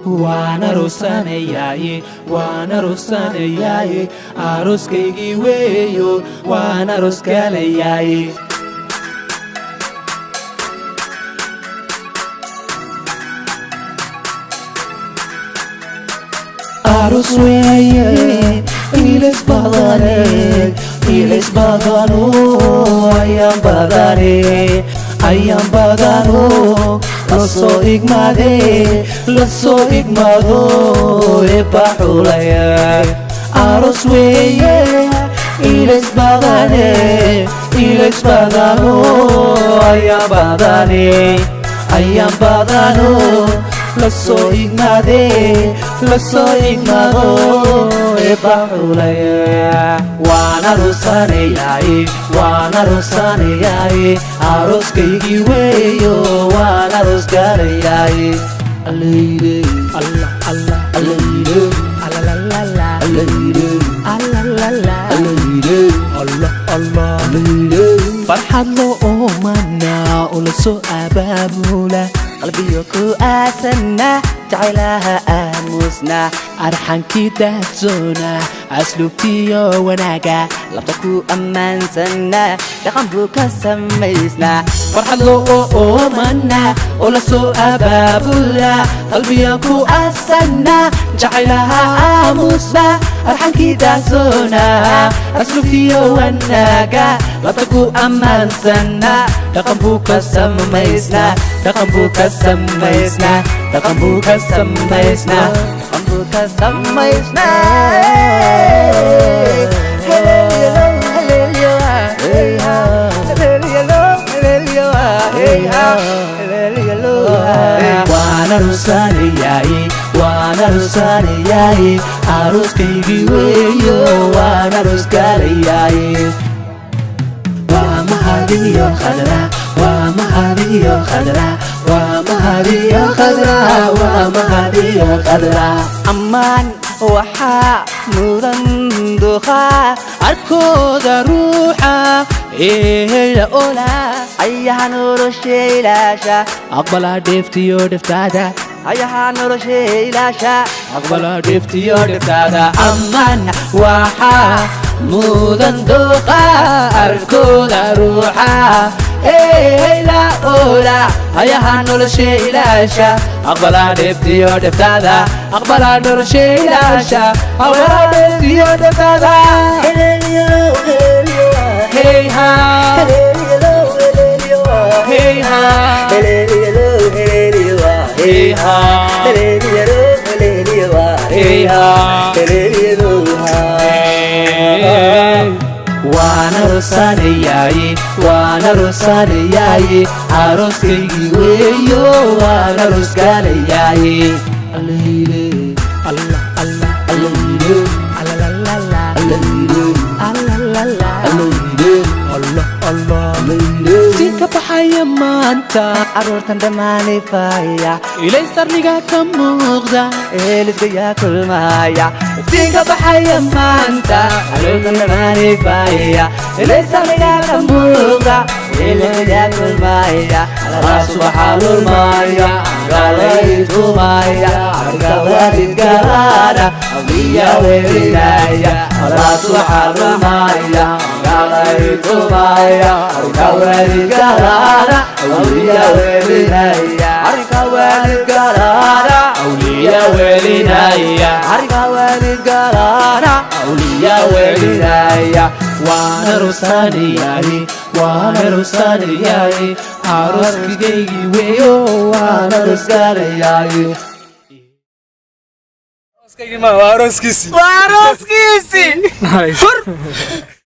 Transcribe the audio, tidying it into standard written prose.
Waan aroosanayaaye, waan aroosanayaaye, arooskaygii weeyo, waan aroos galayaaye. Aroos weeye, ilays badane, ilays badano, ayaan badane, ayaan badano, lasoo igmade, lasoo igmado, eebba xulaya. Aroos weeye, ilays badane, ilays badano, ayaan badane, ayaan badano, lasoo igmade, lasoo igmado, eebba xulaya. Waan aroosanayaaye, waan aroosanayaaye, arooskaygii weeyo, waan aroos galayaaye. Allayre, Allah, Allah, allayre, alalalala, allayre, alalalala, allayre, Allah, Allah, allayre. Farxad loo oomana oo lasoo abaabula, qalbiyo ku aasana, jacaylaha aamusna, arxankii daahsoona, asluubtiyo wanaaga, labta ku ammaansana, dhaqan buu ka samaysnaa. Farxad loo oomana oo lasoo abaabula, qalbiya ku aasana, jacaylaha aamusna, arxankii daahsoona, asluubtiyo wanaaga, labta ku ammaansana, dhaqan buu ka samaysnaa, dhaqan buu ka samaysnaa, dhaqan buu ka samaysnaa, dhaqan buu ka samaysnaa. Haleelyo, haleelyo, hey ha. Haleelyo, haleelyo, hey ha. Haleelyo, Waan aroosanayaaye, waan aroosanayaaye, arooskaygii weeyo, waan aroos galayaaye. Waa mahadiyo khadra, waa mahadiyo khadra, waa mahadiyo khadra, waa mahadiyo khadra. Ammaan waxaa mudan duqa, Arkooda ruuxa ehela ola, ayaha nolosha ilaasha, aqbalaa dheeftiyo dheftaada, ayaha nolosha ilaasha, aqbalaa dheeftiyo dheftaada. Ammaan waxaa mudan duqa, arkooda ruuxa ehela ola, hayaha nolosha ilaasha, aqbalaa dheeftiyo dheftaada, aqbalaa nolosha ilaasha, aqbalaa dheeftiyo dheftaada. Hey ha, hey ha, hey ha, hey ha. Waan aroosanayaaye, waan aroosanayaaye, arooskaygii weeyo, waan aroos galayaaye. Allayre, Allah, Allah, allayre, alalalala, allayre, alalalala, allayre, Allah, Allah, allayre. Si ka baxaya maanta, Caruurtan dhammaanifaya, ilaysarniga ka muuqda, eelisgayaa kulmaya. Iftiinka baxaya maanta, Caruurtan dhammaanifaya, ilaysarniga ka muuqda, eelisgayaa kulmaya. Alaas waxaa lulmaya, galaytumaya, arka waalidgalaana awliya welinaya. Alaas waxaa lulmaya, galaytumaya, arka waalidgalaana awliya welinaya, Arrinka waalidgalaana awliya welinaya, arrinka waalidgalaana awliya welinaya. Waan aroosanayaaye, waan aroosanayaaye, arooskigaygii weeyo, waan aroos galayaaye. Waa arooskiisii. Waa arooskiisii.